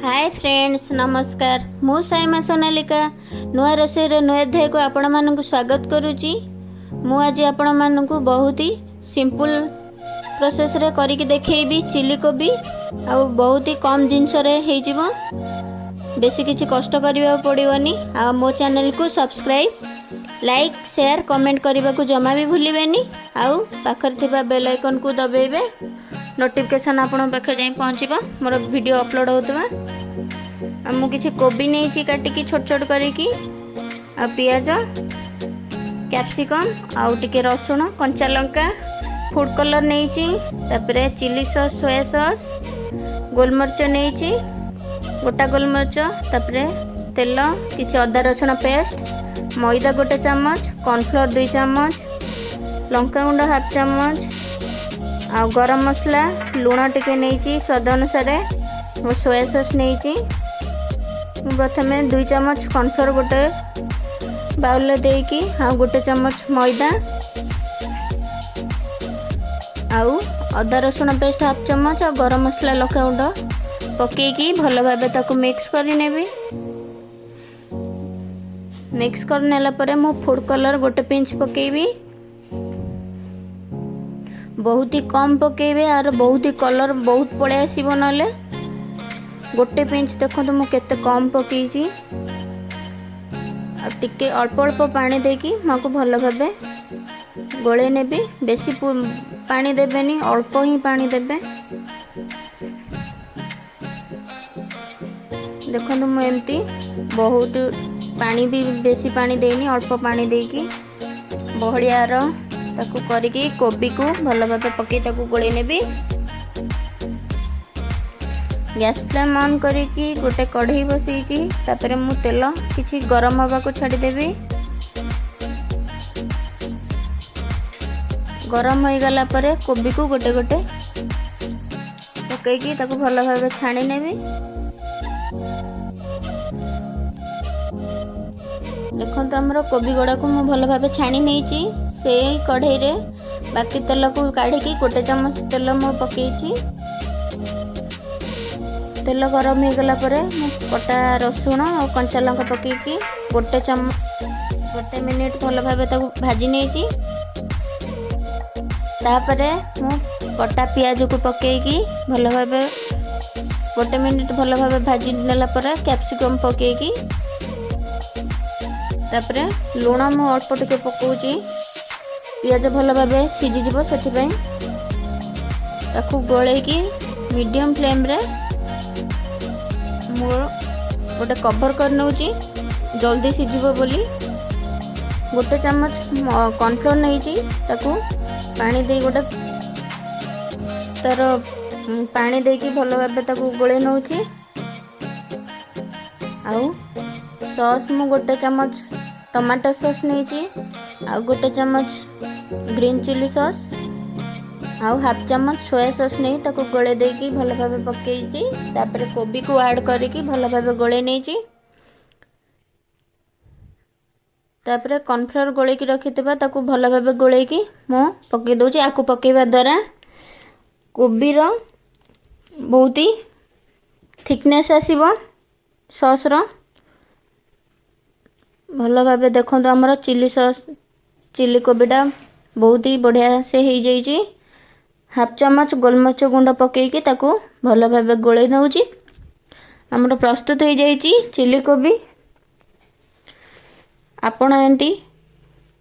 ହାଏ friends, ନମସ୍କାର। ମୁଁ ସାଇମା ସୋନାଲିକା ନୂଆ ରୋଷେଇର ନୂଆ ଅଧ୍ୟାୟକୁ ଆପଣମାନଙ୍କୁ ସ୍ୱାଗତ କରୁଛି। ମୁଁ ଆଜି ଆପଣମାନଙ୍କୁ ବହୁତ ହି ସିମ୍ପଲ୍ ପ୍ରୋସେସ୍ରେ କରିକି ଦେଖେଇବି ଚିଲି କୋବି, ଆଉ ବହୁତ ହି କମ୍ ଜିନିଷରେ ହେଇଯିବ, ବେଶୀ କିଛି କଷ୍ଟ କରିବାକୁ ପଡ଼ିବନି। ଆଉ ମୋ ଚ୍ୟାନେଲକୁ ସବସ୍କ୍ରାଇବ୍, ଲାଇକ୍, ସେୟାର, କମେଣ୍ଟ କରିବାକୁ ଜମା ବି ଭୁଲିବେନି। ଆଉ ପାଖରେ ଥିବା ବେଲ୍ ଆଇକନ୍କୁ ଦବାଇବେ, ନୋଟିଫିକେସନ୍ ଆପଣଙ୍କ ପାଖରେ ଯାଇ ପହଞ୍ଚିବ ମୋର ଭିଡ଼ିଓ ଅପଲୋଡ଼ ହେଉଥିବା। ଆଉ ମୁଁ କିଛି କୋବି ନେଇଛି କାଟିକି ଛୋଟ ଛୋଟ କରିକି, ଆଉ ପିଆଜ, କ୍ୟାପ୍ସିକମ୍, ଆଉ ଟିକେ ରସୁଣ, କଞ୍ଚା ଲଙ୍କା, ଫୁଡ଼୍ କଲର୍ ନେଇଛି। ତାପରେ ଚିଲି ସସ୍, ସୋୟା ସସ୍, ଗୋଲମରିଚ ନେଇଛି, ଗୋଟା ଗୋଲମରିଚ। ତାପରେ ତେଲ, କିଛି ଅଦା ରସୁଣ ପେଷ୍ଟ, ମଇଦା 1 ଚାମଚ, କର୍ଣ୍ଣଫ୍ଲୋର୍ 2 ଚାମଚ, ଲଙ୍କାଗୁଣ୍ଡ ହାଫ୍ ଚାମଚ, ଆଉ ଗରମ ମସଲା, ଲୁଣ ଟିକେ ନେଇଛି ସ୍ୱାଦ ଅନୁସାରେ, ଓ ସୋୟା ସସ୍ ନେଇଛି। ମୁଁ ପ୍ରଥମେ 2 ଚାମଚ କର୍ଣ୍ଣଫ୍ଲୋର୍ ଗୋଟେ ବାଉଲରେ ଦେଇକି, ଆଉ 1 ଚାମଚ ମଇଦା, ଆଉ ଅଦା ରସୁଣ ପେଷ୍ଟ ହାଫ୍ ଚାମଚ, ଆଉ ଗରମ ମସଲା, ଲଙ୍କାଗୁଣ୍ଡ ପକେଇକି ଭଲ ଭାବେ ତାକୁ ମିକ୍ସ କରିନେବି। ମିକ୍ସ କରିନେଲା ପରେ ମୁଁ ଫୁଡ଼୍ କଲର୍ 1 ପିଞ୍ଚ ପକେଇବି। ବହୁତ ହି କମ୍ ପକେଇବେ, ଆର ବହୁତ ହି କଲର୍ ବହୁତ ପଳେଇ ଆସିବ ନହେଲେ। 1 ପିଞ୍ଚ, ଦେଖନ୍ତୁ ମୁଁ କେତେ କମ୍ ପକେଇଛି। ଆଉ ଟିକେ ଅଳ୍ପ ଅଳ୍ପ ପାଣି ଦେଇକି ମୁଁ ଆକୁ ଭଲ ଭାବେ ଗୋଳେଇ ନେବି। ବେଶୀ ପାଣି ଦେବେନି, ଅଳ୍ପ ହିଁ ପାଣି ଦେବେ। ଦେଖନ୍ତୁ ମୁଁ ଏମିତି ବହୁତ ପାଣି ବି ବେଶୀ ପାଣି ଦେଇନି, ଅଳ୍ପ ପାଣି ଦେଇକି ବହଳିଆର ତାକୁ କରିକି କୋବିକୁ ଭଲ ଭାବେ ପକେଇ ତାକୁ ଗୋଳେଇ ନେବି। ଗ୍ୟାସ୍ ଫ୍ଲେମ୍ ଅନ୍ କରିକି ଗୋଟେ କଢ଼େଇ ବସେଇଛି। ତାପରେ ମୁଁ ତେଲ କିଛି ଗରମ ହେବାକୁ ଛାଡ଼ିଦେବି। ଗରମ ହୋଇଗଲା ପରେ କୋବିକୁ ଗୋଟେ ଗୋଟେ ପକେଇକି ତାକୁ ଭଲ ଭାବେ ଛାଣି ନେବି। ଦେଖନ୍ତୁ ଆମର କୋବି ଗୁଡ଼ାକୁ ମୁଁ ଭଲ ଭାବେ ଛାଣି ନେଇଛି। ସେଇ କଢ଼େଇରେ ବାକି ତେଲକୁ କାଢ଼ିକି 1 ଚାମଚ ତେଲ ମୁଁ ପକେଇଛି। ତେଲ ଗରମ ହେଇଗଲା ପରେ ମୁଁ କଟା ରସୁଣ ଆଉ କଞ୍ଚା ଲଙ୍କା ପକେଇକି 1 ମିନିଟ୍ ଭଲ ଭାବେ ତାକୁ ଭାଜି ନେଇଛି। ତାପରେ ମୁଁ କଟା ପିଆଜକୁ ପକେଇକି ଭଲ ଭାବେ 1 ମିନିଟ୍ ଭଲ ଭାବେ ଭାଜି ନେଲା ପରେ କ୍ୟାପ୍ସିକମ୍ ପକେଇକି, ତାପରେ ଲୁଣ ମୁଁ ଅଳ୍ପ ଟିକେ ପକଉଛି, ପିଆଜ ଭଲ ଭାବେ ସିଝିଯିବ ସେଥିପାଇଁ। ତାକୁ ଗୋଳେଇକି ମିଡ଼ିୟମ୍ ଫ୍ଲେମ୍ରେ ମୁଁ ଗୋଟେ କଭର୍ କରିନେଉଛି ଜଲ୍ଦି ସିଝିବ ବୋଲି। 1 ଚାମଚ କର୍ଣ୍ଣଫ୍ଲୋର୍ ନେଇଛି, ତାକୁ ପାଣି ଦେଇ ଗୋଟେ ତାର ପାଣି ଦେଇକି ଭଲ ଭାବେ ତାକୁ ଗୋଳେଇ ନେଉଛି। ଆଉ ସସ୍ ମୁଁ 1 ଚାମଚ ଟମାଟୋ ସସ୍ ନେଇଛି, ଆଉ 1 ଚାମଚ ଗ୍ରୀନ୍ ଚିଲି ସସ୍, ଆଉ ହାଫ୍ ଚାମଚ ସୋୟା ସସ୍ ନେଇ ତାକୁ ଗୋଳେଇ ଦେଇକି ଭଲ ଭାବେ ପକେଇଛି। ତାପରେ କୋବିକୁ ଆଡ଼୍ କରିକି ଭଲ ଭାବେ ଗୋଳେଇ ନେଇଛି। ତାପରେ କର୍ଣ୍ଣଫ୍ଲୋର୍ ଗୋଳେଇକି ରଖିଥିବା ତାକୁ ଭଲ ଭାବେ ଗୋଳେଇକି ମୁଁ ପକେଇ ଦେଉଛି। ଆକୁ ପକେଇବା ଦ୍ୱାରା କୋବିର ବହୁତ ହି ଥିକନେସ୍ ଆସିବ ସସ୍ର। ଭଲ ଭାବେ ଦେଖନ୍ତୁ ଆମର ଚିଲି ସସ୍, ଚିଲି କୋବିଟା ବହୁତ ହି ବଢ଼ିଆ ସେ ହେଇଯାଇଛି। ହାଫ୍ ଚାମଚ ଗୋଲମରିଚ ଗୁଣ୍ଡ ପକେଇକି ତାକୁ ଭଲ ଭାବେ ଗୋଳେଇ ନେଉଛି। ଆମର ପ୍ରସ୍ତୁତ ହେଇଯାଇଛି ଚିଲି କୋବି। ଆପଣ ଏମିତି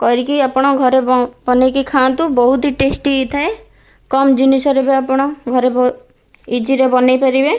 କରିକି ଆପଣ ଘରେ ବନେଇକି ଖାଆନ୍ତୁ, ବହୁତ ହି ଟେଷ୍ଟି ହେଇଥାଏ। କମ୍ ଜିନିଷରେ ବି ଆପଣ ଘରେ ଇଜିରେ ବନେଇ ପାରିବେ।